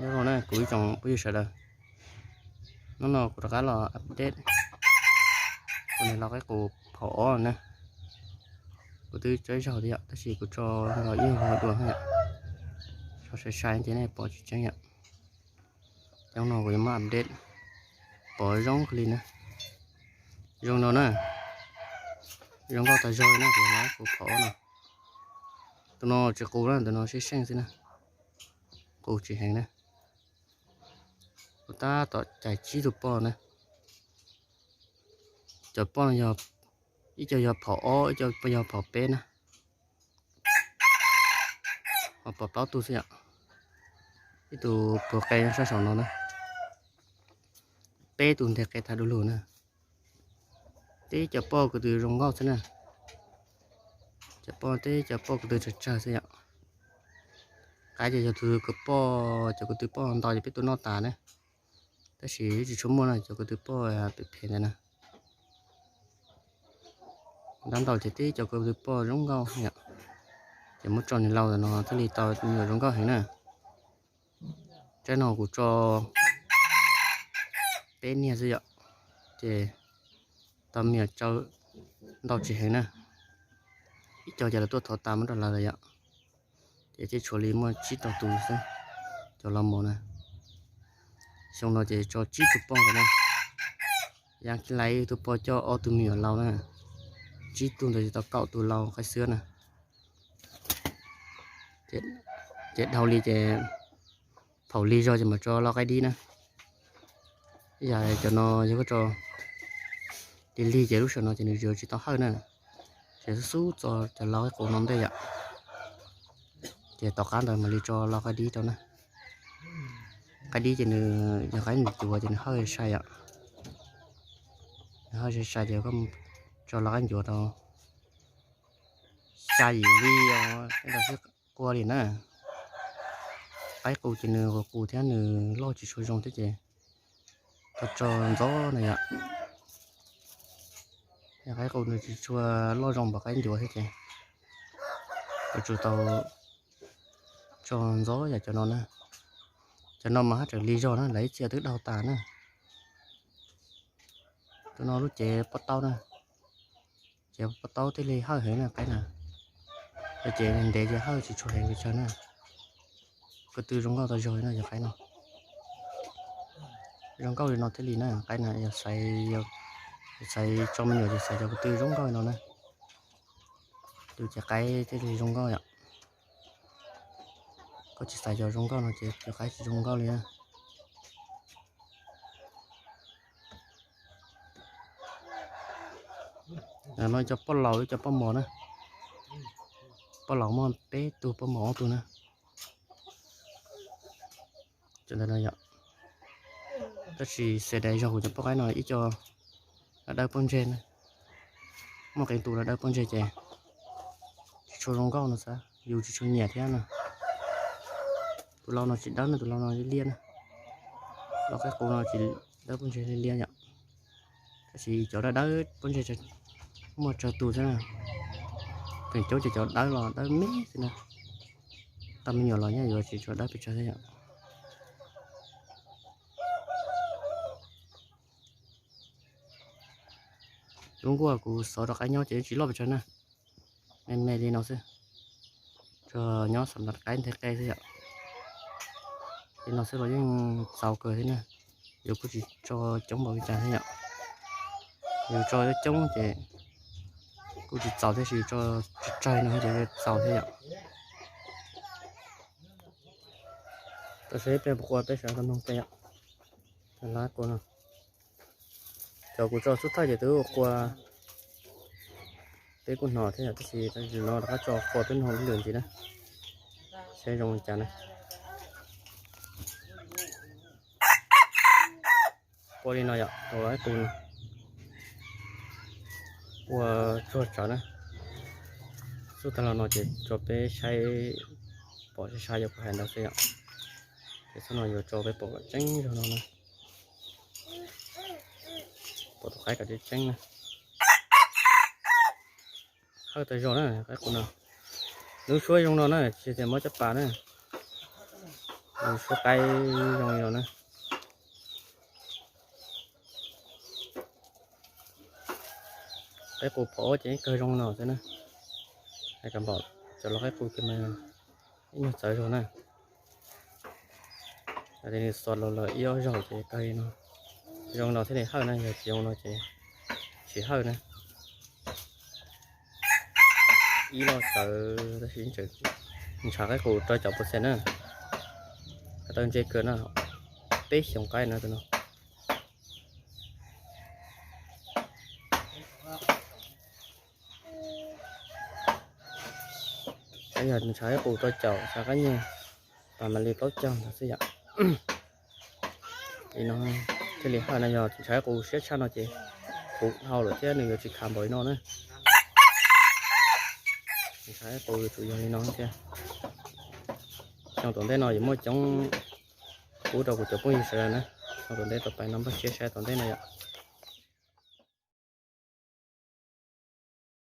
Nyob zoo na kuv ib tsoom phooj ywg sawv daws, hnub no kuv rov qab los update kuv niag lau qaib qus phaum ob na. Kuv twb tso ib zaug thiab yom, tab sis kuv tso los ib zaug dua yom, tso sai sai ces nej pom tsis tseeb yom. Ces hnub no kuv yuav muab update, pom zoo kawg li na. Zoo no na, zoo nkauj tas zog na, kuv lau qaib qus phaum ob no. Tus no tsis qus na, tus no seej seej xwb na, qus tsis heev na. Kuv tab tom cais tsib tug poj na. Cov poj no yog, ib co yog phaum ob, ib co yog phaum peb na. Ho pom plaub tug xwb yom. Ib tug puag qe sab saum no na. Peb tug nteg qe tag du lug na. Tib co poj ko tw zoo nkauj xwb na. Cov poj, tib co poj ko tw tsawg tsawg xwb yom. Qaib ces yog tus ko poj, cov ko tw poj ntau ces peb tuaj noj tas na. Tab sis tsis tshua muaj na, cov ko tw poj phem phem ntawd na. Dab ntau ces tib co ko tw poj zoo nkauj yom. Ces muab tso nws lau ntawm no thiaj li tau me nyuam zoo nkauj heev na. Tsaib no kuv tso peb niag xwb yom, ces tau me nyuam tsawv ntau tsis heev na. Ib co ces lawv tuaj thov tas muab rau lawv lawm yom. Ces thiaj tshuav li muaj tsib rau tus xwb, cov lau mos na. Xyoo no ces tso tsib tug poj ntawd na. Yam kiag lais ib tug poj coj ob tug me nyuam lau na. Tsib tug ntawd ces tau kaum tus lau qaib xwb na. Ces dhau li ces phaum lig zog ces mam tso lau qaib dib na. Yam cov no yog koj tso lig lig ces lub sij hawm no ces nws yuav tsis tau hawj na. Ces xub xub txo cov lau qaib qus no ntej yom. Ces tom qab ntawd mam li tso lau qaib dib rau na. Qaib dib ces nws yog qaib ncuav ces nws hawj sai yom. Nws hawj sai sai ces koj tso lau qaib ncuav rau xya yim li os, ntawd xwb quaj li na. Qaib qus ces nws qus qus thiab nws loj tsis tshua zoo thiab ces tau tso ntxov na yom. Qaib qus nws tsis tshua loj zoo npaum qaib ncuav thiab ces yuav tsum tau tso ntxov yam cov no na. Cov no mas haj tseem lig zog na, lawv ib txhia twb dhau tas na. Tus no lub cev pob taub na, cev pob taub thiaj li hawj heev na qaib na. Yog cev ntev ces hawj tsis tshua heev pes tsawg na. Ko tw zoo nkauj tas zog li no yog qaib no. Zoo nkauj li no thiaj li na, qaib na yog xaiv, xaiv tso me nyuam ces xaiv cov ko tw zoo nkauj li no na. Tus ces qaib thiaj li zoo nkauj yom. Koj tsis xaiv cov zoo nkauj no ces cov qaib tsis zoo nkauj li na. No cov poj laus ib cov poj mos na. Poj laus muaj peb tug, poj mos ob tug na. Tab sis xes dais zog kuv cov poj qaib no ib co dawb dawb pob ntseg na. Muaj qee tus dawb dawb pob ntseg ces tsis tshua zoo nkauj no xav, yus tsis tshua nyiam thiab na. Tus lau no tsis dawb na, tus lau no liab liab na. Lau qaib qus no tsis dawb pob ntseg liab liab yom. Tab sis cov dawb dawb pob ntseg muaj tsawg tus xwb na. Feem coob ces cov dawb los dawb me xwb na. Tau me nyuam los nyaj yuav tsis tshua dawb pes tsawg thiab yom. Lub nkuaj kuv xov rau qaib nyob ces tsis loj pes tsawg na. Me me li no xwb. Tsuas nyob xam laj qaib nteg qe xwb yom. Li no xwb los yeej txaus kawg thiab na. Yus kuj tsis tso coob npaum li cas thiab yom. Yus tso coob ces kuj tsis txaus thiab, tsis tso tsawg tsawg no ces txaus thiab yom. Tam sim peb puas qua peb sawv tau mloog peb yom. Lau qaib qus no, cov kuv tso xub thawj ces twb qua, peb kuj hnov thiab yom, tab sis tam sim no rov qab tso qua peb mloog ib lwm ntxiv na, seb zoo li cas na. Qua li no yom, lau qaib qus no ua tsuag tsawv na. Xub thawj los no ces tso peb saib pom sai sai yog kuv hais ntawd xwb yom. Ces xub no yuav tso peb pom kom tseeb zog no na. Pom tus qaib kom tseeb tseeb na. Hawj tas zog na, qaib qus no. Lub suab zoo no na, tsis tias muab coj pas na. Suab qaib zoo li no na. Qaib qus phom ob ces kawg zoo no xwb na. Hais kom pom cov los qaib qus ces mas ib nyuag txawv zog na. Hais tias nws xos los lawm ib ob zaug ces kawg li no. Zoo no thiaj li hawj na, yog tsis zoo no ces tsis hawj na. Ib loj txawv tab sis ntshav qaib qus rau caum percent na. Hais tau ntse kawg na, peb xyoos qaib na tus no. Yog ntshav qaib qus rau caum, ntshav qaib nyeg pas mam li plaub caug ntawd xwb yom. Li no thiaj li hawj no, yog ntshav qaib qus siab tshaj no ces puv dhau lawm thiab nws yuav tsis khav npaum li no na. Ntshav qaib qus yuav tsum yog li no thiab. Xyoo tom ntej no yuav muaj coob pub rau kuv cov phooj ywg sawv daws na. Xyoo tom ntej tau pais no npaj siab saib tom ntej no yom.